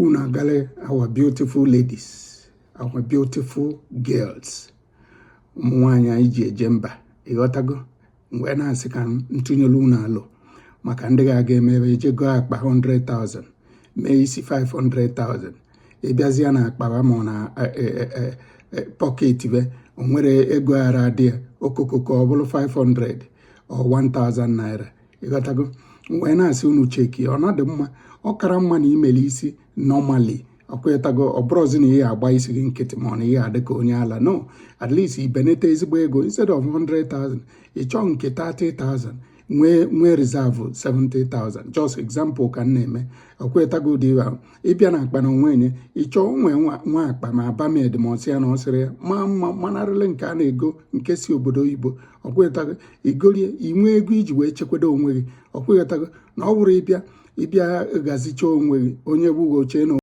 Unu agala, our beautiful ladies, our beautiful girls, ụmụ nwaanyị anyị ji eje mba, ịghọtago? Mgbe na-asị ka m ntụnyere unu alụ maka ndị ga-aga emebe eje goo akpa 100,000, mee isi 500,000, ịbịazịa na akpa ma ọ na pocket be o nwere ego ara adị ya okokoko, ọ bụrụ 500 or 1000 naira, ịghọtago? Wee na-asị unu cheki ọ na-adị mma, ọ kara mma na imeli isi normally, ọkwetago? Ọ bụrụzi na ihe agba isi gị nkịtị ma ọ na ihe adị ka onye ala. No, at least ibenete ezigbo ego. Instead of 100,000, ị chọọ nke 30,000, nwee reserve 70,000. Just example ka m na-eme, ọkwetago? Ụdị ahụ ịbịa na akpa na onwe nye, ị chọọ nwe nwa akpa ma abamed ma ọsị ya na ọ sịrị ya ma mma manarịrị nke a na-ego nke si obodo oyibo, ọkwetago? Igorie, inwee ego iji wee chekwado onwe gị, ọkwetago? Na ọ bụrụ ịbịa gazicha onwe gị onye bụghị oche na